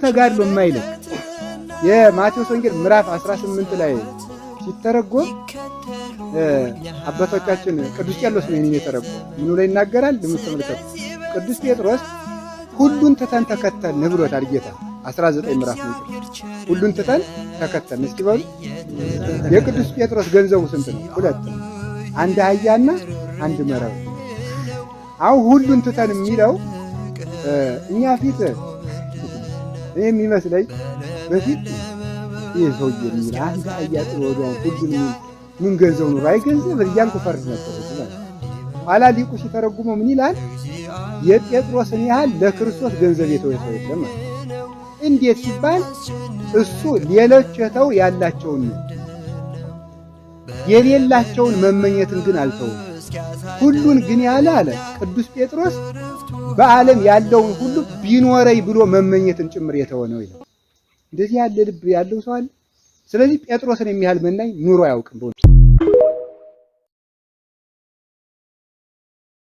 ተጋድሎ የማይለቅ የማቴዎስ ወንጌል ምዕራፍ 18 ላይ ሲተረጎም አባቶቻችን ቅዱስ ቄርሎስ ነው ይሄንን የተረጎመው። ምኑ ላይ ይናገራል? ተመልከቱ። ቅዱስ ጴጥሮስ ሁሉን ትተን ተከተልን ብሎታል ጌታ። 19 ምዕራፍ ነው። ሁሉን ትተን ተከተልን። እስኪ በሉ፣ የቅዱስ ጴጥሮስ ገንዘቡ ስንት ነው? ሁለት ነው። አንድ አህያና አንድ መረብ። አሁን ሁሉን ትተን የሚለው እኛ ፊት እኔ የሚመስለኝ በፊት ይህ ሰውዬ የሚል አንድ አህያ ጥሎ ወዲያው ሁሉን ምን ገንዘብ ኑሮ አይገንዘብ እያልኩ ፈርድ ነበር። ኋላ ሊቁ ሲተረጉመው ምን ይላል? የጴጥሮስን ያህል ለክርስቶስ ገንዘብ የተወ ሰው የለም ማለት። እንዴት ሲባል እሱ ሌሎች የተው ያላቸውን ነው፣ የሌላቸውን መመኘትን ግን አልተውም። ሁሉን ግን ያለ አለ ቅዱስ ጴጥሮስ በዓለም ያለውን ሁሉ ቢኖረኝ ብሎ መመኘትን ጭምር የተወ ነው ይላል። እንደዚህ ያለ ልብ ያለው ሰው አለ። ስለዚህ ጴጥሮስን የሚያህል መናኝ ኑሮ አያውቅም።